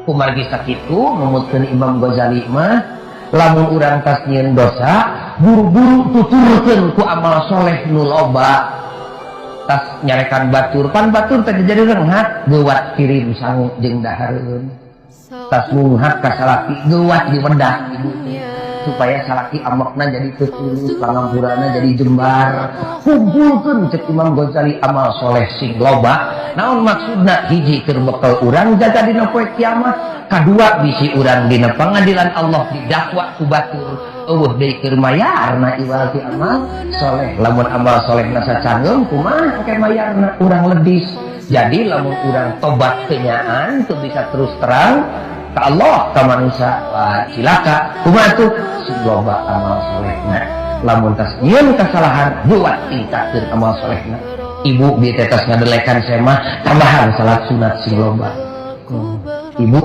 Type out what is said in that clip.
Kumargi sakitu numutkeun Imam Ghazali mah, lamun urang tas nyieun dosa, buru-buru tuturkeun ku amal soleh nu loba. Tas nyarekan batur, pan batur teh jadi reunghat, geuwat kirim sangu jeung dahareun. Tas nunghat ka salaki, geuwat diwedah ibu teh supaya salaki amekna jadi teu tulus, pangampurana jadi jembar. Kumpulkeun, cek Imam Ghazali, amal soleh sing loba. Naon maksudna? Hiji, keur bekal urang jaga dina poe kiamat. Kadua, bisi urang dina pengadilan Allah didakwa ku batur, euweuh deui keur mayarna iwal ti amal soleh. Lamun amal solehna sacangeum, kumaha engke mayarna? Urang ledis. Jadi lamun urang tobat kenyaan teu bisa terus terang ka Allah, ka manusia, wah, cilaka. Kumaha tuh? Sing loba amal solehna. Lamun tas nyieun kasalahan, buat tingkatkeun amal solehna. Ibu bieu teh tas ngadelekan semah, tambahan salat sunat sing loba. Ibu.